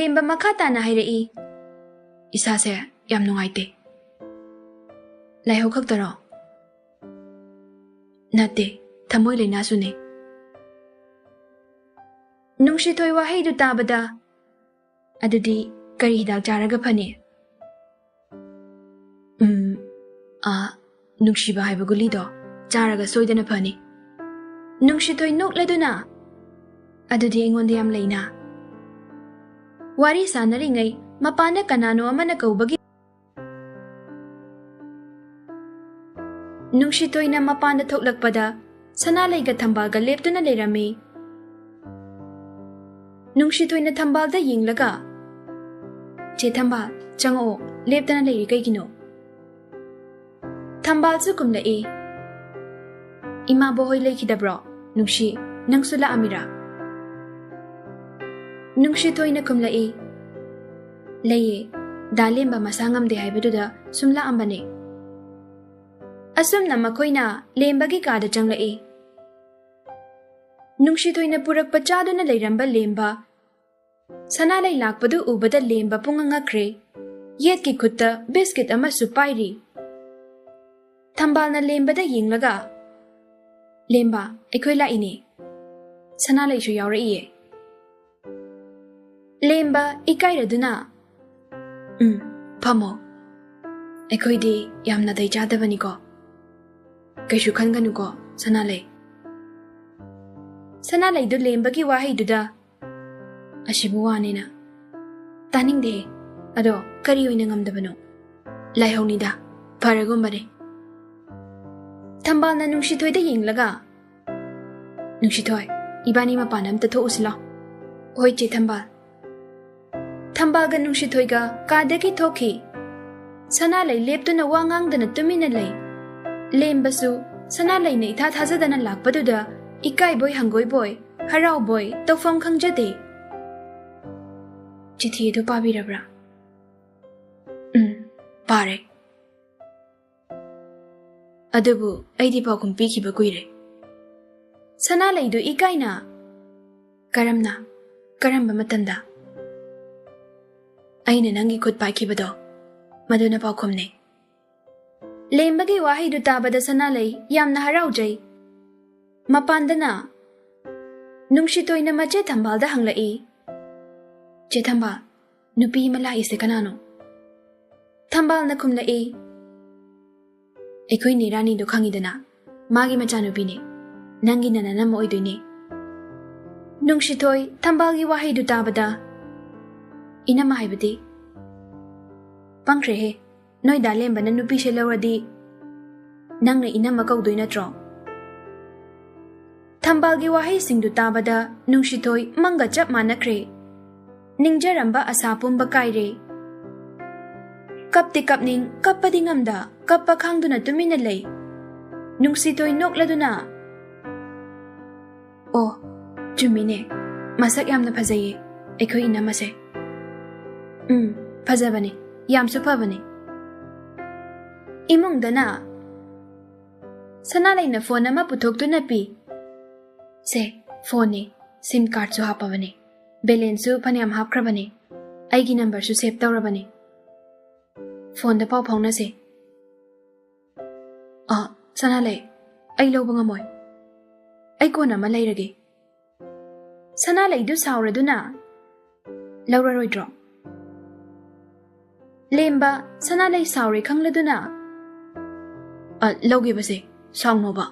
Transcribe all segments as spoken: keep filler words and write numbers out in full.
ꯂꯦꯝꯕ ꯃꯈꯥ ꯇꯥꯅ ꯍꯥꯏꯔꯛꯏ, "ꯏꯁꯥꯁꯦ ꯌꯥꯝ ꯅꯨꯡꯉꯥꯏꯇꯦ꯫ ꯂꯥꯏꯍꯧ ꯈꯛꯇꯔꯣ?" "ꯅꯠꯇꯦ, ꯊꯃꯣꯏ ꯂꯥꯏꯅꯥꯁꯨꯅꯦ꯫" ꯅꯨꯡꯁꯤꯊꯣꯏ ꯋꯥꯍꯩꯗꯨ ꯇꯥꯕꯗ, "ꯑꯗꯨꯗꯤ ꯀꯔꯤ ꯍꯤꯗꯥꯛ ꯆꯥꯔꯒ ꯐꯅꯤ?" "ꯎꯝ, ꯑꯥ, ꯅꯨꯡꯁꯤꯕ ꯍꯥꯏꯕ ꯒꯨꯂꯤꯗꯣ ꯆꯥꯔꯒ ꯁꯣꯏꯗꯅ ꯐꯅꯤ꯫" ꯅꯨꯡꯁꯤꯊꯣꯏ ꯅꯣꯛꯂꯗꯨꯅ, "ꯑꯗꯨꯗꯤ ꯑꯩꯉꯣꯟꯗ ꯌꯥꯝ ꯂꯩꯅ꯫" ꯋꯥꯔꯤ ꯁꯥꯟꯅꯔꯤꯉꯩ ꯃꯄꯥꯟꯗ ꯀꯅꯥꯅꯣ ꯑꯃꯅ ꯀꯧꯕꯒꯤ ꯅꯨꯡꯁꯤꯊꯣꯏꯅ ꯃꯄꯥꯟꯗ ꯊꯣꯛꯂꯛꯄꯗ ꯁꯅꯥꯂꯩꯒ ꯊꯝꯕꯥꯜꯒ ꯂꯦꯞꯇꯨꯅ ꯂꯩꯔꯝꯃꯤ꯫ ꯅꯨꯡꯁꯤꯊꯣꯏꯅ ꯊꯝꯕꯥꯜꯗ ꯌꯦꯡꯂꯒ, "ꯆꯦ ꯊꯝꯕꯥꯜ, ꯆꯪꯉꯛꯑꯣ, ꯂꯦꯞꯇꯅ ꯂꯩꯔꯤ ꯀꯩꯒꯤꯅꯣ?" ꯊꯝꯕꯥꯜꯁꯨ ꯀꯨꯝꯂꯛꯏ꯫ "ꯏꯃꯥꯕꯣꯛ ꯍꯣꯏ ꯂꯩꯈꯤꯗꯕ꯭ꯔꯣ? ꯅꯨꯡꯁꯤ, ꯅꯪꯁꯨ ꯂꯥꯛꯑꯝꯃꯤꯔꯥ?" ꯅꯨꯡꯁꯤꯊꯣꯏꯅ ꯈꯨꯝꯂꯛꯏ, "ꯂꯩꯌꯦ, ꯗꯥ ꯂꯦꯝꯕ ꯃꯁꯥ ꯉꯝꯗꯦ ꯍꯥꯏꯕꯗꯨꯗ ꯁꯨꯝ ꯂꯥꯛꯑꯝꯕꯅꯦ꯫" ꯑꯁꯨꯝꯅ ꯃꯈꯣꯏꯅ ꯂꯦꯝꯕꯒꯤ ꯀꯥꯗ ꯆꯪꯂꯛꯏ꯫ ꯅꯨꯡꯁꯤꯊꯣꯏꯅ ꯄꯨꯔꯛꯄ ꯆꯥꯗꯨꯅ ꯂꯩꯔꯝꯕ ꯂꯦꯝꯕ, ꯁꯅꯥꯂꯩ ꯂꯥꯛꯄꯗꯨ ꯎꯕꯗ ꯂꯦꯝꯕ ꯄꯨꯡꯉꯛ ꯉꯛꯈ꯭ꯔꯦ꯫ ꯌꯦꯠꯀꯤ ꯈꯨꯠꯇ ꯕꯤꯁꯀꯤꯠ ꯑꯃꯁꯨ ꯄꯥꯏꯔꯤ꯫ ꯊꯝꯕꯥꯜꯅ ꯂꯦꯝꯕꯗ ꯌꯦꯡꯂꯒ, "ꯂꯦꯝꯕ, ꯑꯩꯈꯣꯏ ꯂꯥꯛꯏꯅꯦ꯫ ꯁꯅꯥꯂꯩꯁꯨ ꯌꯥꯎꯔꯛꯏꯌꯦ꯫" ꯂꯦꯝꯕ ꯏꯀꯥꯏꯔꯗꯨꯅ, "ꯎꯝ, ꯐꯝꯃꯣ꯫ ꯑꯩꯈꯣꯏꯗꯤ ꯌꯥꯝ ꯅꯥꯇꯩ ꯆꯥꯗꯕꯅꯤꯀꯣ꯫ ꯀꯩꯁꯨ ꯈꯟꯒꯅꯨꯀꯣ, ꯁꯅꯥꯂꯩ꯫" ꯁꯅꯥꯂꯩꯗꯨ ꯂꯦꯝꯕꯒꯤ ꯋꯥꯍꯩꯗꯨꯗ, "ꯑꯁꯤꯕꯨ ꯋꯥꯅꯦꯅ? ꯇꯥꯅꯤꯡꯗꯦꯍꯦ꯫ ꯑꯗꯣ ꯀꯔꯤ ꯑꯣꯏꯅ ꯉꯝꯗꯕꯅꯣ? ꯂꯥꯏꯍꯧꯅꯤꯗ, ꯐꯔꯒꯨꯝꯕꯅꯦ꯫" ꯊꯝꯕꯥꯜꯅ ꯅꯨꯡꯁꯤꯊꯣꯏꯗ ꯌꯦꯡꯂꯒ, "ꯅꯨꯡꯁꯤꯊꯣꯏ, ꯏꯕꯥꯅꯤ ꯃꯄꯥꯟ ꯑꯝꯇ ꯊꯣꯛꯎꯁꯤ ꯂꯥꯎ꯫" "ꯍꯣꯏ, ꯆꯦ ꯊꯝꯕꯥꯜ꯫" ꯊꯝꯕꯥꯜꯒ ꯅꯨꯡꯁꯤꯊꯣꯏꯒ ꯀꯥꯗꯒꯤ ꯊꯣꯛꯈꯤ꯫ ꯁꯅꯥꯂꯩ ꯂꯦꯞꯇꯨꯅ ꯋꯥ ꯉꯥꯡꯗꯅ ꯇꯨꯃꯤꯟꯅ ꯂꯩ꯫ ꯂꯦꯝꯕꯁꯨ ꯁꯅꯥꯂꯩꯅ ꯏꯊꯥ ꯊꯥꯖꯗꯅ ꯂꯥꯛꯄꯗꯨꯗ ꯏꯀꯥꯏꯕꯣꯏ ꯍꯪꯒꯣꯏꯕꯣꯏ, ꯍꯔꯥꯎꯕꯣꯏ ꯇꯧꯐꯝ ꯈꯪꯖꯗꯦ꯫ "ꯆꯤꯊꯤ ꯑꯗꯨ ꯄꯥꯕꯤꯔꯕ꯭ꯔꯥ?" "ꯎꯝ, ꯄꯥꯔꯦ꯫ ꯑꯗꯨꯕꯨ ꯑꯩꯗꯤ ꯄꯥꯎꯈꯨꯝ ꯄꯤꯈꯤꯕ ꯀꯨꯏꯔꯦ꯫" ꯁꯅꯥꯂꯩꯗꯨ ꯏꯀꯥꯏꯅ, "ꯀꯔꯝꯅ? ꯀꯔꯝꯕ ꯃꯇꯝꯗ?" ꯑꯩꯅ ꯅꯪꯒꯤ ꯈꯨꯠ ꯄꯥꯏꯈꯤꯕꯗꯣ, ꯃꯗꯨꯅ ꯄꯥꯎꯈꯨꯝꯅꯤ꯫ ꯂꯦꯝꯕꯒꯤ ꯋꯥꯍꯩꯗꯨ ꯇꯥꯕꯗ ꯁꯅꯥꯂꯩ ꯌꯥꯝꯅ ꯍꯔꯥꯎꯖꯩ꯫ ꯃꯄꯥꯟꯗꯅ ꯅꯨꯡꯁꯤꯊꯣꯏꯅ ꯃꯆꯦ ꯊꯝꯕꯥꯜꯗ ꯍꯪꯂꯛꯏ, "ꯆꯦ ꯊꯝꯕꯥꯜ, ꯅꯨꯄꯤ ꯑꯃ ꯂꯥꯛꯏꯁꯦ ꯀꯅꯥꯅꯣ?" ꯊꯝꯕꯥꯜꯅ ꯈꯨꯝꯂꯛꯏ, "ꯑꯩꯈꯣꯏ ꯅꯦ ꯔꯥꯅꯤꯗꯣ ꯈꯪꯉꯤꯗꯅ, ꯃꯥꯒꯤ ꯃꯆꯥꯅꯨꯄꯤꯅꯦ, ꯅꯪꯒꯤ ꯅꯅꯝꯃ ꯑꯣꯏꯗꯣꯏꯅꯦ꯫" ꯅꯨꯡꯁꯤꯊꯣꯏ ꯊꯝꯕꯥꯜꯒꯤ ꯋꯥꯍꯩꯗꯨ ꯇꯥꯕꯗ, "ꯏꯅꯝꯃ ꯍꯥꯏꯕꯗꯤ?" "ꯄꯪꯈ꯭ꯔꯦꯍꯦ, ꯅꯣꯏ ꯗꯥ ꯂꯦꯝꯕꯅ ꯅꯨꯄꯤꯁꯦ ꯂꯧꯔꯗꯤ ꯅꯪꯅ ꯏꯅꯝꯃ ꯀꯧꯗꯣꯏ ꯅꯠꯇ꯭ꯔꯣ?" ꯊꯝꯕꯥꯜꯒꯤ ꯋꯥꯍꯩꯁꯤꯡꯗꯨ ꯇꯥꯕꯗ ꯅꯨꯡꯁꯤꯊꯣꯏ ꯃꯪꯒ ꯆꯞ ꯃꯥꯟꯅꯈ꯭ꯔꯦ꯫ ꯅꯤꯡꯖꯔꯝꯕ ꯑꯁꯥ ꯄꯨꯝꯕ ꯀꯥꯏꯔꯦ꯫ ꯀꯞꯇꯤ ꯀꯞꯅꯤꯡ, ꯀꯞꯄꯗꯤ ꯉꯝꯗ, ꯀꯞꯄ ꯈꯥꯡꯗꯨꯅ ꯇꯨꯃꯤꯟꯅ ꯂꯩ꯫ ꯅꯨꯡꯁꯤꯊꯣꯏ ꯅꯣꯛꯂꯗꯨꯅ, "ꯑꯣ, ꯆꯨꯝꯃꯤꯅꯦ, ꯃꯁꯛ ꯌꯥꯝꯅ ꯐꯖꯩꯌꯦ ꯑꯩꯈꯣꯏ ꯏꯅꯝꯃꯁꯦ꯫ ꯎꯝ, ꯐꯖꯕꯅꯦ, ꯌꯥꯝꯁꯨ ꯐꯕꯅꯦ꯫" ꯏꯃꯨꯡꯗꯅ ꯁꯅꯥꯂꯩꯅ ꯐꯣꯟ ꯑꯃ ꯄꯨꯊꯣꯛꯇꯨꯅ ꯄꯤ꯫ "ꯁꯦ, ꯐꯣꯟꯅꯦ, ꯁꯤꯝ ꯀꯥꯔꯗꯁꯨ ꯍꯥꯞꯄꯕꯅꯦ, ꯕꯦꯂꯦꯟꯁꯁꯨ ꯐꯅꯌꯥꯝ ꯍꯥꯞꯈ꯭ꯔꯕꯅꯦ, ꯑꯩꯒꯤ ꯅꯝꯕꯔꯁꯨ ꯁꯦꯚ ꯇꯧꯔꯕꯅꯦ꯫ ꯐꯣꯟꯗ ꯄꯥꯎ ꯐꯥꯎꯅꯁꯦ꯫" "ꯑ, ꯁꯅꯥꯂꯩ, ꯑꯩ ꯂꯧꯕ ꯉꯝꯃꯣꯏ꯫ ꯑꯩ ꯀꯣꯟꯅ ꯑꯃ ꯂꯩꯔꯒꯦ꯫" ꯁꯅꯥꯂꯩꯗꯨ ꯁꯥꯎꯔꯗꯨꯅ, "ꯂꯧꯔꯔꯣꯏꯗ꯭ꯔꯣ?" ꯂꯦꯝꯕ ꯁꯅꯥꯂꯩ ꯁꯥꯎꯔꯦ ꯈꯪꯂꯗꯨꯅ, "ꯑ, ꯂꯧꯒꯦꯕꯁꯦ, ꯁꯥꯎꯅꯣꯕ꯫"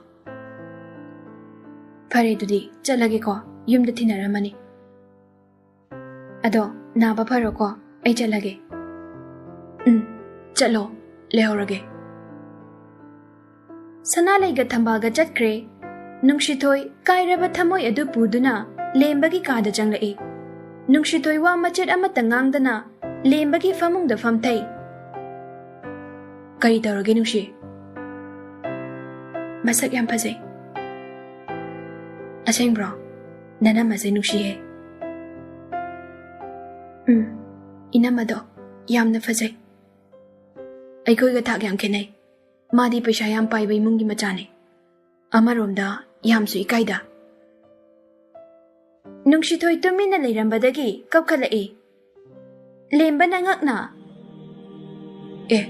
"ꯐꯔꯦ, ꯑꯗꯨꯗꯤ ꯆꯠꯂꯒꯦꯀꯣ, ꯌꯨꯝꯗ ꯊꯤꯟꯅꯔꯝꯃꯅꯤ꯫ ꯑꯗꯣ ꯅꯥꯕ ꯐꯔꯣꯀꯣ, ꯑꯩ ꯆꯠꯂꯒꯦ꯫" "ꯎꯝ, ꯆꯠꯂꯣ, ꯂꯩꯍꯧꯔꯒꯦ꯫" ꯁꯅꯥꯂꯩꯒ ꯊꯝꯕꯥꯜꯒ ꯆꯠꯈ꯭ꯔꯦ꯫ ꯅꯨꯡꯁꯤꯊꯣꯏ ꯀꯥꯏꯔꯕ ꯊꯃꯣꯏ ꯑꯗꯨ ꯄꯨꯗꯨꯅ ꯂꯦꯝꯕꯒꯤ ꯀꯥꯗ ꯆꯪꯂꯛꯏ꯫ ꯅꯨꯡꯁꯤꯊꯣꯏ ꯋꯥ ꯃꯆꯦꯠ ꯑꯃꯠꯇ ꯉꯥꯡꯗꯅ ꯂꯦꯝꯕꯒꯤ ꯐꯃꯨꯡꯗ ꯐꯝꯊꯩ꯫ "ꯀꯔꯤ ꯇꯧꯔꯒꯦ ꯅꯨꯡꯁꯤ?" "ꯃꯁꯛ ꯌꯥꯝ ꯐꯖꯩ꯫" "ꯑꯁꯦꯡꯕ꯭ꯔꯣ? ꯅꯅꯝꯃꯁꯦ ꯅꯨꯡꯁꯤꯍꯦ꯫" "ꯎꯝ, ꯏꯅꯝꯃꯗꯣ ꯌꯥꯝꯅ ꯐꯖꯩ꯫ ꯑꯩꯈꯣꯏꯒ ꯊꯥꯛ ꯌꯥꯝ ꯈꯦꯠꯅꯩ꯫ ꯃꯥꯗꯤ ꯄꯩꯁꯥ ꯌꯥꯝ ꯄꯥꯏꯕ ꯏꯃꯨꯡꯒꯤ ꯃꯆꯥꯅꯤ꯫ ꯑꯃꯔꯣꯝꯗ ꯌꯥꯝꯁꯨ ꯏꯀꯥꯏꯗ꯫" ꯅꯨꯡꯁꯤꯊꯣꯏ ꯇꯨꯃꯤꯟꯅ ꯂꯩꯔꯝꯕꯗꯒꯤ ꯀꯞꯈꯠꯂꯛꯏ꯫ ꯂꯦꯝꯕꯅ ꯉꯛꯅ, "ꯑꯦ,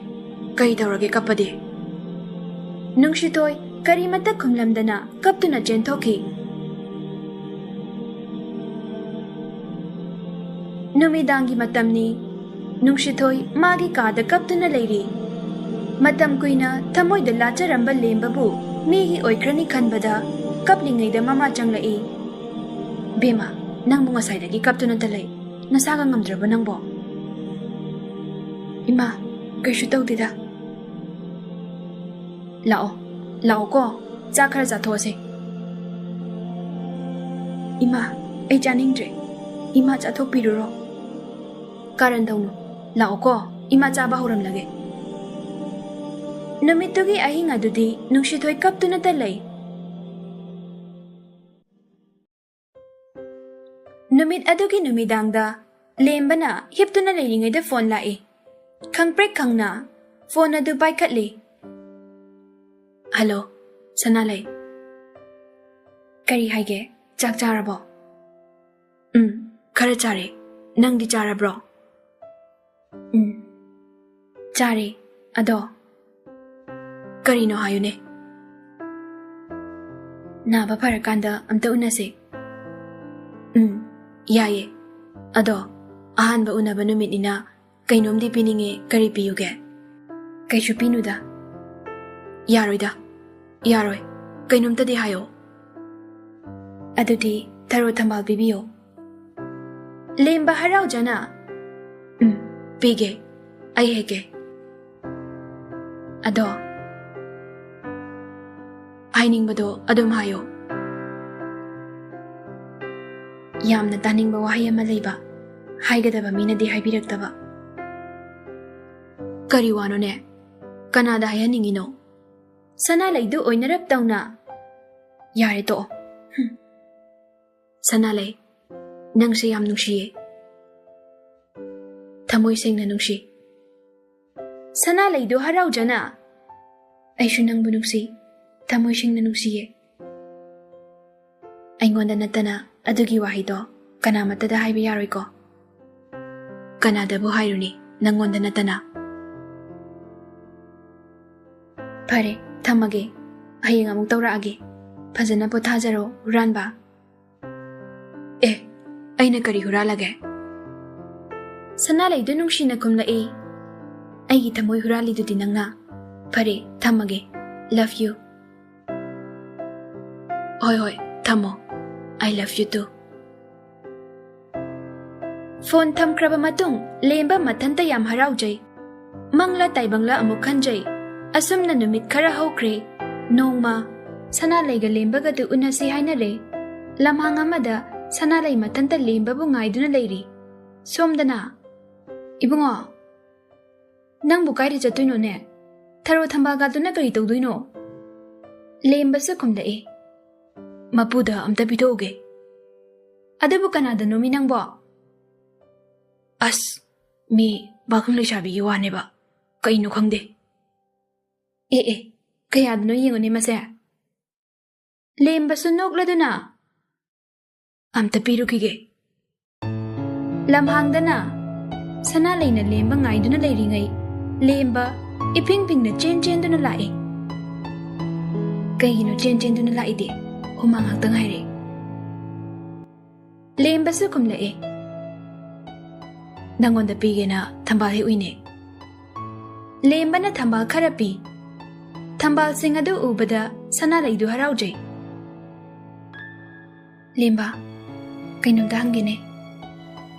ꯀꯩ ꯇꯧꯔꯒꯦ ꯀꯞꯄꯗꯤ?" ꯅꯨꯡꯁꯤꯊꯣꯏ ꯀꯔꯤꯃꯠꯇ ꯈꯨꯝꯂꯝꯗꯅ ꯀꯞꯇꯨꯅ ꯆꯦꯟꯊꯣꯛꯈꯤ꯫ ꯅꯨꯃꯤꯗꯥꯡꯒꯤ ꯃꯇꯝꯅꯤ꯫ ꯅꯨꯡꯁꯤꯊꯣꯏ ꯃꯥꯒꯤ ꯀꯥꯗ ꯀꯞꯇꯨꯅ ꯂꯩꯔꯤ꯫ ꯃꯇꯝ ꯀꯨꯏꯅ ꯊꯃꯣꯏꯗ ꯂꯥꯠꯆꯔꯝꯕ ꯂꯦꯝꯕꯕꯨ ꯃꯤꯒꯤ ꯑꯣꯏꯈ꯭ꯔꯅꯤ ꯈꯟꯕꯗ ꯀꯞꯂꯤꯉꯩꯗ ꯃꯃꯥ ꯆꯪꯂꯛꯏ꯫ "ꯕꯦꯝꯃ, ꯅꯪꯕꯨ ꯉꯁꯥꯏꯗꯒꯤ ꯀꯞꯇꯨꯅꯇ ꯂꯩ꯫ ꯅꯁꯥꯒ ꯉꯝꯗ꯭ꯔꯕ ꯅꯪꯕꯣ?" "ꯏꯃꯥ, ꯀꯩꯁꯨ ꯇꯧꯗꯦꯗ꯫" "ꯂꯥꯛꯑꯣ, ꯂꯥꯛꯑꯣꯀꯣ, ꯆꯥꯛ ꯈꯔ ꯆꯥꯊꯣꯛꯑꯁꯦ꯫" "ꯏꯃꯥ, ꯑꯩ ꯆꯥꯅꯤꯡꯗ꯭ꯔꯦ꯫ ꯏꯃꯥ ꯆꯥꯊꯣꯛꯄꯤꯔꯨꯔꯣ꯫" "ꯀꯥꯔꯟ ꯇꯧꯅꯨ꯫ ꯂꯥꯛꯑꯣꯀꯣ, ꯏꯃꯥ ꯆꯥꯕ ꯍꯧꯔꯝꯂꯒꯦ꯫" ꯅꯨꯃꯤꯠꯇꯨꯒꯤ ꯑꯍꯤꯡ ꯑꯗꯨꯗꯤ ꯅꯨꯡꯁꯤꯊꯣꯏ ꯀꯞꯇꯨꯅꯇ ꯂꯩ꯫ ꯅꯨꯃꯤꯠ ꯑꯗꯨꯒꯤ ꯅꯨꯃꯤꯗꯥꯡꯗ ꯂꯦꯝꯕꯅ ꯍꯤꯞꯇꯨꯅ ꯂꯩꯔꯤꯉꯩꯗ ꯐꯣꯟ ꯂꯥꯛꯏ꯫ ꯈꯪꯄ꯭ꯔꯦꯛ ꯈꯪꯅ ꯐꯣꯟ ꯑꯗꯨ ꯄꯥꯏꯈꯠꯂꯤ꯫ "ꯍꯜꯂꯣ, ꯁꯅꯥꯂꯩ꯫ ꯀꯔꯤ ꯍꯥꯏꯒꯦ? ꯆꯥꯛ ꯆꯥꯔꯕꯣ?" "ꯎꯝ, ꯈꯔ ꯆꯥꯔꯦ꯫ ꯅꯪꯗꯤ ꯆꯥꯔꯕ꯭ꯔꯣ?" "ꯎꯝ, ꯆꯥꯔꯦ꯫ ꯑꯗꯣ ꯀꯔꯤꯅꯣ ꯍꯥꯏꯌꯨꯅꯦ꯫" "ꯅꯥꯕ ꯐꯔꯀꯥꯟꯗ ꯑꯝꯇ ꯎꯅꯁꯦ꯫" "ꯎꯝ, ꯌꯥꯏꯌꯦ꯫ ꯑꯗꯣ ꯑꯍꯥꯟꯕ ꯎꯅꯕ ꯅꯨꯃꯤꯠꯅꯤꯅ ꯀꯩꯅꯣꯝꯗꯤ ꯄꯤꯅꯤꯡꯉꯦ, ꯀꯔꯤ ꯄꯤꯌꯨꯒꯦ?" "ꯀꯩꯁꯨ ꯄꯤꯅꯨꯗ꯫" "ꯌꯥꯔꯣꯏꯗ, ꯌꯥꯔꯣꯏ꯫ ꯀꯩꯅꯣꯝꯇꯗꯤ ꯍꯥꯏꯌꯣ꯫" "ꯑꯗꯨꯗꯤ ꯊꯔꯣ ꯊꯝꯕꯥꯜ ꯄꯤꯕꯤꯌꯣ꯫" ꯂꯦꯝꯕ ꯍꯔꯥꯎꯖꯅ, "ꯎꯝ, ꯄꯤꯒꯦ꯫ ꯑꯩ ꯍꯦꯛꯀꯦ꯫ ꯑꯗꯣ ꯍꯥꯏꯅꯤꯡꯕꯗꯣ ꯑꯗꯨꯝ ꯍꯥꯏꯌꯣ꯫" ꯌꯥꯝꯅ ꯇꯥꯅꯤꯡꯕ ꯋꯥꯍꯩ ꯑꯃ ꯂꯩꯕ, ꯍꯥꯏꯒꯗꯕ ꯃꯤꯅꯗꯤ ꯍꯥꯏꯕꯤꯔꯛꯇꯕ꯫ "ꯀꯔꯤ ꯋꯥꯅꯣꯅꯦ? ꯀꯅꯥꯗ ꯍꯥꯏꯍꯟꯅꯤꯡꯉꯤꯅꯣ?" ꯁꯅꯥꯂꯩꯗꯨ ꯑꯣꯏꯅꯔꯞ ꯇꯧꯅ, "ꯌꯥꯔꯦ, ꯇꯣꯛꯑꯣ꯫" ꯍꯨꯝ꯫ "ꯁꯅꯥꯂꯩ, ꯅꯪꯁꯦ ꯌꯥꯝ ꯅꯨꯡꯁꯤꯌꯦ꯫ ꯊꯃꯣꯏ ꯁꯦꯡꯅ ꯅꯨꯡꯁꯤ꯫" ꯁꯅꯥꯂꯩꯗꯨ ꯍꯔꯥꯎꯖꯅ, "ꯑꯩꯁꯨ ꯅꯪꯕꯨ ꯅꯨꯡꯁꯤ, ꯊꯃꯣꯏ ꯁꯦꯡꯅ ꯅꯨꯡꯁꯤꯌꯦ꯫" ꯑꯩꯉꯣꯟꯗ ꯅꯠꯇꯅ ꯑꯗꯨꯒꯤ ꯋꯥꯍꯩꯗꯣ ꯀꯅꯥꯃꯠꯇꯗ ꯍꯥꯏꯕ ꯌꯥꯔꯣꯏꯀꯣ? ꯀꯅꯥꯗꯕꯨ ꯍꯥꯏꯔꯨꯅꯤ, ꯅꯪꯉꯣꯟꯗ ꯅꯠꯇꯅ꯫ ꯐꯔꯦ, ꯊꯝꯃꯒꯦ꯫ ꯍꯌꯦꯡ ꯑꯃꯨꯛ ꯇꯧꯔꯛꯑꯒꯦ꯫ ꯐꯖꯅ ꯄꯣꯊꯥꯖꯔꯣ, ꯍꯨꯔꯥꯟꯕ꯫ ꯑꯦ, ꯑꯩꯅ ꯀꯔꯤ ꯍꯨꯔꯥꯜꯂꯒꯦ? ꯁꯅꯥꯂꯩꯗꯨ ꯅꯨꯡꯁꯤꯅ ꯈꯨꯝꯂꯛꯏ꯫ ꯑꯩꯒꯤ ꯊꯃꯣꯏ ꯍꯨꯔꯥꯜꯂꯤꯗꯨꯗꯤ ꯅꯪꯅ꯫ ꯐꯔꯦ, ꯊꯝꯃꯒꯦ꯫ Love you꯫ ꯍꯣꯏ, ꯍꯣꯏ, ꯊꯝꯃꯣ꯫ I love you too꯫ Phone ꯊꯝꯈ꯭ꯔꯕ ꯃꯇꯨꯡ ꯂꯦꯝꯕ ꯃꯊꯟꯇ ꯌꯥꯝ ꯍꯔꯥꯎꯖꯩ꯫ ꯃꯪꯂꯥ ꯇꯥꯏꯕꯪꯂꯥ ꯑꯃꯨꯛ ꯈꯟꯖꯩ꯫ ꯑꯁꯨꯝꯅ ꯅꯨꯃꯤꯠ ꯈꯔ ꯍꯧꯈ꯭ꯔꯦ꯫ ꯅꯣꯡꯃ ꯁꯅꯥꯂꯩꯒ ꯂꯦꯝꯕꯒꯗꯨ ꯎꯅꯁꯤ ꯍꯥꯏꯅꯔꯦ꯫ ꯂꯝꯍꯥꯡ ꯑꯃꯗ ꯁꯅꯥꯂꯩ ꯃꯊꯟꯇ ꯂꯦꯝꯕꯕꯨ ꯉꯥꯏꯗꯨꯅ ꯂꯩꯔꯤ꯫ ꯁꯣꯝꯗꯅ, "ꯏꯕꯨꯡꯉꯣ, ꯅꯪꯕꯨ ꯀꯥꯏꯗ ꯆꯠꯇꯣꯏꯅꯣꯅꯦ? ꯊꯔꯣ ꯊꯝꯕꯥꯜꯒꯥꯗꯨꯅ ꯀꯔꯤ ꯇꯧꯗꯣꯏꯅꯣ?" ꯂꯦꯝꯕꯁꯨ ꯈꯨꯝꯂꯛꯏ꯫ "ꯃꯄꯨꯗ ꯑꯝꯇ ꯄꯤꯊꯣꯛꯎꯒꯦ꯫" "ꯑꯗꯨꯕꯨ ꯀꯅꯥꯗꯅꯣꯃꯤ ꯅꯪꯕꯣ?" "ꯑꯁ, ꯃꯤ ꯄꯥꯈꯪ ꯂꯩꯁꯥꯕꯤꯒꯤ ꯋꯥꯅꯦꯕ꯫ ꯀꯩꯅꯣ ꯈꯪꯗꯦ꯫" "ꯑꯦ ꯑꯦ, ꯀꯌꯥꯗꯅꯣ ꯌꯦꯡꯉꯨꯅꯦ ꯃꯁꯦ꯫" ꯂꯦꯝꯕꯁꯨ ꯅꯣꯛꯂꯗꯨꯅ, "ꯑꯝꯇ ꯄꯤꯔꯨꯈꯤꯒꯦ꯫" ꯂꯝꯍꯥꯡꯗꯅ ꯁꯅꯥꯂꯩꯅ ꯂꯦꯝꯕ ꯉꯥꯏꯗꯨꯅ ꯂꯩꯔꯤꯉꯩ, ꯂꯦꯝꯕ ꯏꯐꯤꯡ ꯐꯤꯡꯅ ꯆꯦꯟ ꯆꯦꯟꯗꯨꯅ ꯂꯥꯛꯏ꯫ "ꯀꯩꯒꯤꯅꯣ ꯆꯦꯟ ꯆꯦꯟꯗꯨꯅ ꯂꯥꯛꯏꯗꯤ? ꯍꯨꯃꯥꯡ ꯉꯥꯛꯇ ꯉꯥꯏꯔꯦ꯫" ꯂꯦꯝꯕꯁꯨ ꯈꯨꯝꯂꯛꯑꯦ꯫ "ꯅꯪꯉꯣꯟꯗ ꯄꯤꯒꯦꯅ ꯊꯝꯕꯥꯜ ꯍꯦꯛꯎꯏꯅꯦ꯫" ꯂꯦꯝꯕꯅ ꯊꯝꯕꯥꯜ ꯈꯔ ꯄꯤ꯫ ꯊꯝꯕꯥꯜꯁꯤꯡ ꯑꯗꯨ ꯎꯕꯗ ꯁꯅꯥꯂꯩꯗꯨ ꯍꯔꯥꯎꯖꯩ꯫ "ꯂꯦꯝꯕ, ꯀꯩꯅꯣꯝꯇ ꯍꯪꯒꯦꯅꯦ꯫"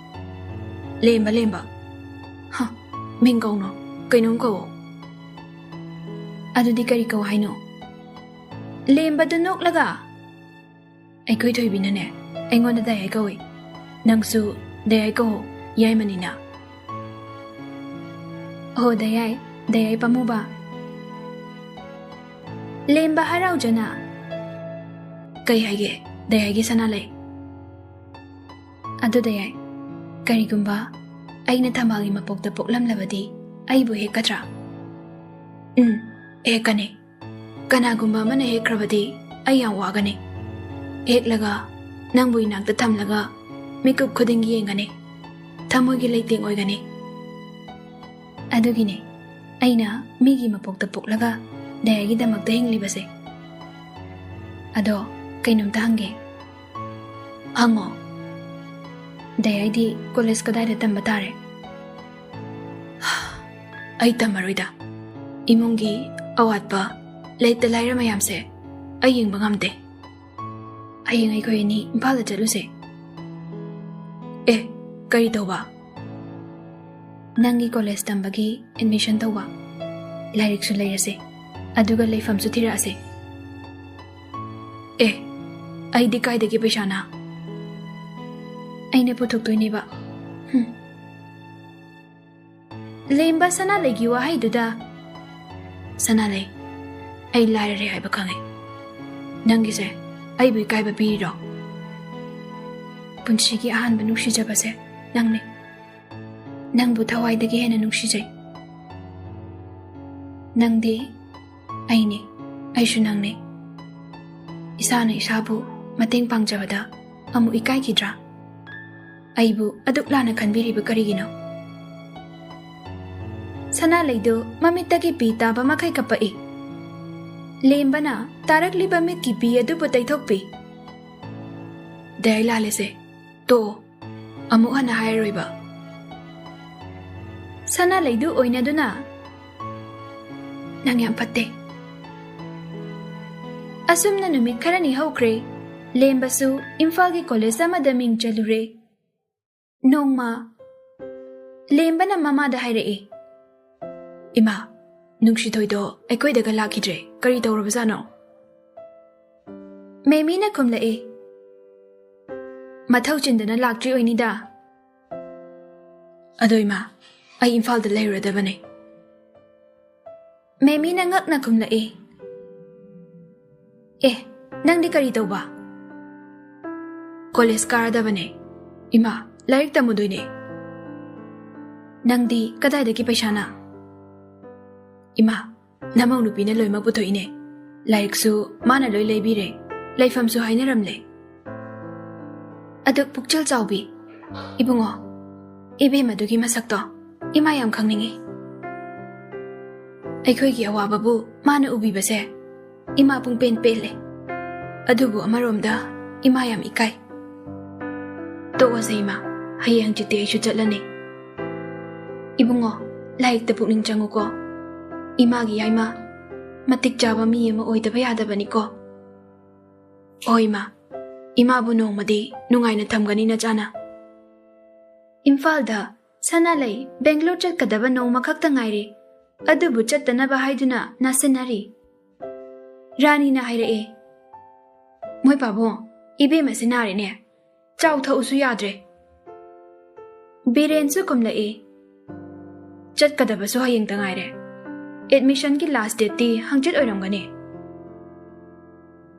"ꯂꯦꯝꯕ, ꯂꯦꯝꯕ? ꯍ, ꯃꯤꯡ ꯀꯧꯅꯣ, ꯀꯩꯅꯣꯝ ꯀꯧꯋꯣ꯫" "ꯑꯗꯨꯗꯤ ꯀꯔꯤ ꯀꯧ ꯍꯥꯏꯅꯣ?" ꯂꯦꯝꯕꯗꯨ ꯅꯣꯛꯂꯒ, "ꯑꯩꯈꯣꯏ ꯊꯣꯏꯕꯤꯅꯅꯦ ꯑꯩꯉꯣꯟꯗ ꯗꯌꯥꯏ ꯀꯧꯏ꯫ ꯅꯪꯁꯨ ꯗꯌꯥꯏ ꯀꯧꯍꯧ, ꯌꯥꯏꯃꯅꯤꯅ꯫" "ꯑꯣ ꯗꯌꯥꯏ, ꯗꯌꯥꯏ ꯄꯥꯝꯃꯨꯕ꯫" ꯂꯦꯝꯕ ꯍꯔꯥꯎꯖꯅ, "ꯀꯩ ꯍꯥꯏꯒꯦ, ꯗꯌꯥꯏꯒꯤ ꯁꯅꯥꯂꯩ?" "ꯑꯗꯨ ꯗꯌꯥꯏ, ꯀꯔꯤꯒꯨꯝꯕ ꯑꯩꯅ ꯊꯝꯕꯥꯜꯒꯤ ꯃꯄꯣꯛꯇ ꯄꯣꯛꯂꯝꯂꯕꯗꯤ ꯑꯩꯕꯨ ꯍꯦꯛꯀꯗ꯭ꯔꯥ?" "ꯎꯝ, ꯍꯦꯛꯀꯅꯤ꯫ ꯀꯅꯥꯒꯨꯝꯕ ꯑꯃꯅ ꯍꯦꯛꯈ꯭ꯔꯕꯗꯤ ꯑꯩ ꯌꯥꯝ ꯋꯥꯒꯅꯤ꯫ ꯍꯦꯛꯂꯒ ꯅꯪꯕꯨ ꯏꯅꯥꯛꯇ ꯊꯝꯂꯒ ꯃꯤꯀꯨꯞ ꯈꯨꯗꯤꯡ ꯌꯦꯡꯒꯅꯤ꯫" ꯊꯃꯣꯏꯒꯤ ꯂꯩꯇꯦꯡ ꯑꯣꯏꯒꯅꯤ꯫ ꯑꯗꯨꯒꯤꯅꯦ ꯑꯩꯅ ꯃꯤꯒꯤ ꯃꯄꯣꯛꯇ ꯄꯣꯛꯂꯒ ꯗꯌꯥꯒꯤꯗꯃꯛꯇ ꯍꯤꯡꯂꯤꯕꯁꯦ꯫ ꯑꯗꯣ ꯀꯩꯅꯣꯝꯇ ꯍꯪꯒꯦ꯫ ꯍꯪꯉꯣ꯫ ꯗꯌꯥꯏꯗꯤ ꯀꯣꯂꯦꯖ ꯀꯗꯥꯏꯗ ꯇꯝꯕ ꯇꯥꯔꯦ? ꯑꯩ ꯇꯝꯃꯔꯣꯏꯗ꯫ ꯏꯃꯨꯡꯒꯤ ꯑꯋꯥꯠꯄ, ꯂꯩꯇ ꯂꯥꯏꯔ ꯃꯌꯥꯝꯁꯦ ꯑꯩ ꯌꯦꯡꯕ ꯉꯝꯗꯦ꯫ ꯍꯌꯦꯡ ꯑꯩꯈꯣꯏ ꯑꯅꯤ ꯏꯝꯐꯥꯜꯗ ꯆꯠꯂꯨꯁꯦ꯫ ꯑꯦ, ꯀꯔꯤ ꯇꯧꯕ? ꯅꯪꯒꯤ ꯀꯣꯂꯦꯖ ꯇꯝꯕꯒꯤ ꯑꯦꯗꯃꯤꯁꯟ ꯇꯧꯕ꯫ ꯂꯥꯏꯔꯤꯛꯁꯨ ꯂꯩꯔꯁꯦ, ꯑꯗꯨꯒ ꯂꯩꯐꯝꯁꯨ ꯊꯤꯔꯛꯑꯁꯦ꯫ ꯑꯦ, ꯑꯩꯗꯤ ꯀꯥꯏꯗꯒꯤ ꯄꯩꯁꯥꯅ? ꯑꯩꯅ ꯄꯨꯊꯣꯛꯇꯣꯏꯅꯦꯕ꯫ ꯍꯨꯝ꯫ ꯂꯦꯝꯕ ꯁꯅꯥꯂꯩꯒꯤ ꯋꯥꯍꯩꯗꯨꯗ, "ꯁꯅꯥꯂꯩ, ꯑꯩ ꯂꯥꯏꯔꯔꯦ ꯍꯥꯏꯕ ꯈꯪꯉꯦ꯫ ꯅꯪꯒꯤꯁꯦ ꯑꯩꯕꯨ ꯏꯀꯥꯏꯕ ꯄꯤꯔꯤꯔꯣ? ꯄꯨꯟꯁꯤꯒꯤ ꯑꯍꯥꯟꯕ ꯅꯨꯡꯁꯤꯖꯕꯁꯦ ꯅꯪꯅꯦ꯫ ꯅꯪꯕꯨ ꯊꯋꯥꯏꯗꯒꯤ ꯍꯦꯟꯅ ꯅꯨꯡꯁꯤꯖꯩ꯫ ꯅꯪꯗꯤ ꯑꯩꯅꯤ, ꯑꯩꯁꯨ ꯅꯪꯅꯤ꯫ ꯏꯁꯥꯅ ꯏꯁꯥꯕꯨ ꯃꯇꯦꯡ ꯄꯥꯡꯖꯕꯗ ꯑꯃꯨꯛ ꯏꯀꯥꯏꯈꯤꯗ꯭ꯔꯥ? ꯑꯩꯕꯨ ꯑꯗꯨꯛ ꯂꯥꯟꯅ ꯈꯟꯕꯤꯔꯤꯕ ꯀꯔꯤꯒꯤꯅꯣ?" ꯁꯅꯥꯂꯩꯗꯨ ꯃꯃꯤꯠꯇꯒꯤ ꯄꯤ ꯇꯥꯕ ꯃꯈꯩ ꯀꯞꯄꯛꯏ꯫ ꯂꯦꯝꯕꯅ ꯇꯥꯔꯛꯂꯤꯕ ꯃꯤꯠꯀꯤ ꯄꯤ ꯑꯗꯨꯕꯨ ꯇꯩꯊꯣꯛꯄꯤ꯫ "ꯗꯌꯥꯏ, ꯂꯥꯜꯂꯦꯁꯦ꯫ ꯇꯣꯛꯑꯣ꯫ ꯑꯃꯨꯛ ꯍꯟꯅ ꯍꯥꯏꯔꯔꯣꯏꯕ꯫" ꯁꯅꯥꯂꯩꯗꯨ ꯑꯣꯏꯅꯗꯨꯅ, "ꯅꯪ ꯌꯥꯝ ꯐꯠꯇꯦ꯫" ꯑꯁꯨꯝꯅ ꯅꯨꯃꯤꯠ ꯈꯔꯅꯤ ꯍꯧꯈ꯭ꯔꯦ꯫ ꯂꯦꯝꯕꯁꯨ ꯏꯝꯐꯥꯜꯒꯤ ꯀꯣꯂꯦꯖ ꯑꯃꯗ ꯃꯤꯡ ꯆꯜꯂꯨꯔꯦ꯫ ꯅꯣꯡꯃ ꯂꯦꯝꯕꯅ ꯃꯃꯥꯗ ꯍꯥꯏꯔꯛꯏ, "ꯏꯃꯥ, ꯅꯨꯡꯁꯤꯊꯣꯏꯗꯣ ꯑꯩꯈꯣꯏꯗꯒ ꯂꯥꯛꯈꯤꯗ꯭ꯔꯦ꯫ ꯀꯔꯤ ꯇꯧꯔꯕꯖꯥꯠꯅꯣ?" ꯃꯦꯃꯤꯅ ꯈꯨꯝꯂꯛꯏ, "ꯃꯊꯧ ꯆꯤꯟꯗꯅ ꯂꯥꯛꯇ꯭ꯔꯤ ꯑꯣꯏꯅꯤꯗ꯫" "ꯑꯗꯣ ꯏꯃꯥ, ꯑꯩ ꯏꯝꯐꯥꯜꯗ ꯂꯩꯔꯨꯔꯗꯕꯅꯦ꯫" ꯃꯦꯃꯤꯅ ꯉꯛꯅ ꯈꯨꯝꯂꯛꯏ, "ꯑꯦ, ꯅꯪꯗꯤ ꯀꯔꯤ ꯇꯧꯕ?" "ꯀꯣꯂꯦꯖ ꯀꯥꯔꯗꯕꯅꯦ ꯏꯃꯥ, ꯂꯥꯏꯔꯤꯛ ꯇꯝꯃꯨꯗꯣꯏꯅꯦ꯫" "ꯅꯪꯗꯤ ꯀꯗꯥꯏꯗꯒꯤ ꯄꯩꯁꯥꯅ?" "ꯏꯃꯥ, ꯅꯃꯧ ꯅꯨꯄꯤꯅ ꯂꯣꯏꯅꯃꯛ ꯄꯨꯊꯣꯛꯏꯅꯦ꯫ ꯂꯥꯏꯔꯤꯛꯁꯨ ꯃꯥꯅ ꯂꯣꯏ ꯂꯩꯕꯤꯔꯦ, ꯂꯩꯐꯝꯁꯨ ꯍꯥꯏꯅꯔꯝꯂꯦ꯫" ꯑꯗꯨ ꯄꯨꯛꯆꯦꯜ ꯆꯥꯎꯕꯤ, ꯏꯕꯨꯡꯉꯣ, ꯏꯕꯦꯝꯃꯗꯨꯒꯤ ꯃꯁꯛꯇꯣ ꯏꯃꯥ ꯌꯥꯝ ꯈꯪꯅꯤꯡꯉꯤ꯫ ꯑꯩꯈꯣꯏꯒꯤ ꯑꯋꯥꯕꯕꯨ ꯃꯥꯅ ꯎꯕꯤꯕꯁꯦ ꯏꯃꯥ ꯄꯨꯡꯄꯦꯟ ꯄꯦꯜꯂꯦ꯫ ꯑꯗꯨꯕꯨ ꯑꯃꯔꯣꯝꯗ ꯏꯃꯥ ꯌꯥꯝ ꯏꯀꯥꯏ꯫ ꯇꯣꯛꯑꯁꯦ ꯏꯃꯥ, ꯍꯌꯦꯡ ꯍꯪꯆꯤꯠꯇꯤ ꯑꯩꯁꯨ ꯆꯠꯂꯅꯤ꯫ ꯏꯕꯨꯡꯉꯣ, ꯂꯥꯏꯔꯤꯛꯇ ꯄꯨꯛꯅꯤꯡ ꯆꯪꯉꯨꯀꯣ꯫ ꯏꯃꯥꯒꯤ ꯌꯥꯏꯃ, ꯃꯇꯤꯛ ꯆꯥꯕ ꯃꯤ ꯑꯃ ꯑꯣꯏꯗꯕ ꯌꯥꯗꯕꯅꯤꯀꯣ꯫ ꯍꯣꯏ ꯏꯃꯥ, ꯏꯃꯥꯕꯨ ꯅꯣꯡꯃꯗꯤ ꯅꯨꯡꯉꯥꯏꯅ ꯊꯝꯒꯅꯤ ꯅꯆꯥꯅ꯫ ꯏꯝꯐꯥꯜꯗ ꯁꯅꯥꯂꯩ ꯕꯦꯡꯒ꯭ꯂꯣꯔ ꯆꯠꯀꯗꯕ ꯅꯣꯡꯃꯈꯛꯇ ꯉꯥꯏꯔꯦ, ꯑꯗꯨꯕꯨ ꯆꯠꯇꯅꯕ ꯍꯥꯏꯗꯨꯅ ꯅꯥꯁꯤꯟꯅꯔꯤ꯫ ꯔꯥꯅꯤꯅ ꯍꯥꯏꯔꯛꯑꯦ, "ꯃꯣꯏ ꯄꯥꯕꯨꯡ, ꯏꯕꯦꯝꯃꯁꯦ ꯅꯥꯔꯦꯅꯦ, ꯆꯥꯎ ꯊꯛꯎꯁꯨ ꯌꯥꯗ꯭ꯔꯦ꯫" ꯕꯤꯔꯦꯟꯁꯨ ꯈꯨꯝꯂꯛꯏ, "ꯆꯠꯀꯗꯕꯁꯨ ꯍꯌꯦꯡꯇ ꯉꯥꯏꯔꯦ꯫ ꯑꯦꯗꯃꯤꯁꯟꯒꯤ ꯂꯥꯁ ꯗꯦꯠꯇꯤ ꯍꯪꯆꯤꯠ ꯑꯣꯏꯔꯝꯒꯅꯤ꯫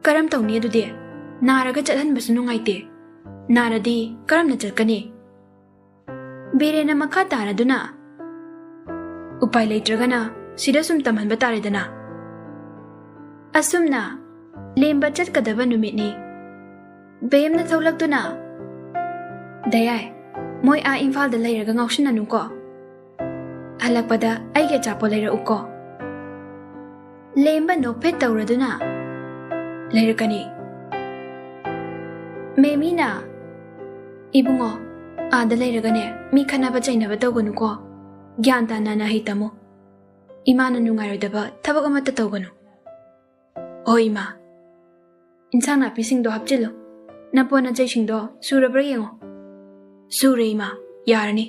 ꯀꯔꯝ ꯇꯧꯅꯤ ꯑꯗꯨꯗꯤ? ꯅꯥꯔꯒ ꯆꯠꯍꯟꯕꯁꯨ ꯅꯨꯡꯉꯥꯏꯇꯦ꯫ ꯅꯥꯔꯗꯤ ꯀꯔꯝꯅ ꯆꯠꯀꯅꯤ?" ꯕꯤꯔꯦꯟꯅ ꯃꯈꯥ ꯇꯥꯔꯗꯨꯅ, "ꯎꯄꯥꯏ ꯂꯩꯇ꯭ꯔꯒꯅ ꯁꯤꯗ ꯁꯨꯝ ꯇꯝꯍꯟꯕ ꯇꯥꯔꯦꯗꯅ꯫" ꯑꯁꯨꯝꯅ ꯂꯦꯝꯕ ꯆꯠꯀꯗꯕ ꯅꯨꯃꯤꯠꯅꯤ꯫ ꯕꯦꯝꯅ ꯊꯣꯛꯂꯛꯇꯨꯅ, "ꯗꯌꯥꯏ, ꯃꯣꯏ ꯑꯥ ꯏꯝꯐꯥꯜꯗ ꯂꯩꯔꯒ ꯉꯥꯎꯁꯤꯟꯅꯅꯨꯀꯣ꯫ ꯍꯜꯂꯛꯄꯗ ꯑꯩꯒꯤ ꯑꯆꯥꯄꯣꯠ ꯂꯩꯔꯛꯎꯀꯣ꯫" ꯂꯦꯝꯕ ꯅꯣꯛꯐꯦꯠ ꯇꯧꯔꯗꯨꯅ, "ꯂꯩꯔꯛꯀꯅꯤ꯫" ꯃꯦꯃꯤꯅ, "ꯏꯕꯨꯡꯉꯣ, ꯑꯥꯗ ꯂꯩꯔꯒꯅꯦ ꯃꯤ ꯈꯠꯅꯕ ꯆꯩꯅꯕ ꯇꯧꯒꯅꯨꯀꯣ꯫ ꯒ꯭ꯌꯥꯟ ꯇꯥꯅ ꯅꯍꯩ ꯇꯝꯃꯨ꯫ ꯏꯃꯥꯅ ꯅꯨꯡꯉꯥꯏꯔꯣꯏꯗꯕ ꯊꯕꯛ ꯑꯃꯠꯇ ꯇꯧꯒꯅꯨ꯫" "ꯍꯣꯏ ꯏꯃꯥ꯫ ꯏꯟꯁꯥꯡ ꯅꯥꯄꯤꯁꯤꯡꯗꯣ ꯍꯥꯞꯆꯤꯜꯂꯨ꯫ ꯅꯄꯣꯠ ꯅꯆꯩꯁꯤꯡꯗꯣ ꯁꯨꯔꯕ꯭ꯔꯥ ꯌꯦꯡꯉꯣ꯫" "ꯁꯨꯔꯦ ꯏꯃꯥ, ꯌꯥꯔꯅꯤ꯫"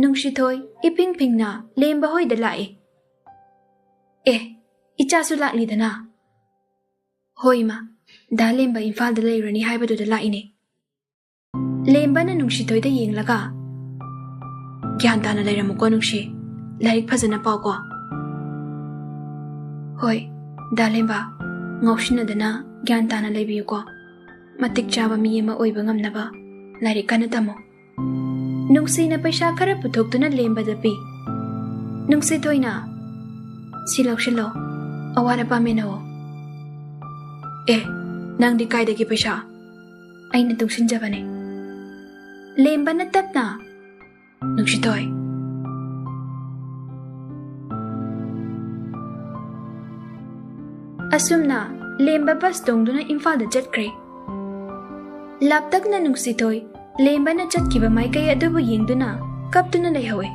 ꯅꯨꯡꯁꯤꯊꯣꯏ ꯏꯄꯤꯡ ꯄꯤꯡꯅ ꯂꯦꯝꯕ ꯍꯣꯏꯗ ꯂꯥꯛꯏ꯫ "ꯑꯦ, ꯏꯆꯥꯁꯨ ꯂꯥꯛꯂꯤꯗꯅ꯫" "ꯍꯣꯏ ꯏꯃꯥ, ꯗꯥ ꯂꯦꯝꯕ ꯏꯝꯐꯥꯜꯗ ꯂꯩꯔꯨꯔꯅꯤ ꯍꯥꯏꯕꯗꯨꯗ ꯂꯥꯛꯏꯅꯦ꯫" ꯂꯦꯝꯕꯅ ꯅꯨꯡꯁꯤꯊꯣꯏꯗ ꯌꯦꯡꯂꯒ, "ꯒ꯭ꯌꯥꯟ ꯇꯥꯅ ꯂꯩꯔꯝꯃꯨꯀꯣ ꯅꯨꯡꯁꯤ, ꯂꯥꯏꯔꯤꯛ ꯐꯖꯅ ꯄꯥꯎꯀꯣ꯫" "ꯍꯣꯏ, ꯗꯥ ꯂꯦꯝꯕ, ꯉꯥꯎꯁꯤꯟꯅꯗꯅ ꯒ꯭ꯌꯥꯟ ꯇꯥꯅ ꯂꯩꯕꯤꯌꯨꯀꯣ꯫ ꯃꯇꯤꯛ ꯆꯥꯕ ꯃꯤ ꯑꯃ ꯑꯣꯏꯕ ꯉꯝꯅꯕ ꯂꯥꯏꯔꯤꯛ ꯀꯟꯅ ꯇꯝꯃꯨ꯫" ꯅꯨꯡꯁꯤꯅ ꯄꯩꯁꯥ ꯈꯔ ꯄꯨꯊꯣꯛꯇꯨꯅ ꯂꯦꯝꯕꯗ ꯄꯤ꯫ ꯅꯨꯡꯁꯤꯊꯣꯏꯅ, "ꯁꯤ ꯂꯧꯁꯤꯜꯂꯣ, ꯑꯋꯥꯠ ꯑꯄꯥ ꯃꯦꯟꯅꯧꯑꯣ꯫" "ꯑꯦ, ꯅꯪꯗꯤ ꯀꯥꯏꯗꯒꯤ ꯄꯩꯁꯥ?" "ꯑꯩꯅ ꯇꯨꯡꯁꯤꯟꯖꯕꯅꯦ꯫" ꯂꯦꯝꯕꯅ ꯇꯞꯅ, "ꯅꯨꯡꯁꯤꯊꯣꯏ"꯫ ꯑꯁꯨꯝꯅ ꯂꯦꯝꯕ ꯕꯁ ꯇꯣꯡꯗꯨꯅ ꯏꯝꯐꯥꯜꯗ ꯆꯠꯈ꯭ꯔꯦ꯫ ꯂꯥꯞꯇꯛꯅ ꯅꯨꯡꯁꯤꯊꯣꯏ ꯂꯦꯝꯕꯅ ꯆꯠꯈꯤꯕ ꯃꯥꯏꯀꯩ ꯑꯗꯨꯕꯨ ꯌꯦꯡꯗꯨꯅ ꯀꯞꯇꯨꯅ ꯂꯩꯍꯧꯏ꯫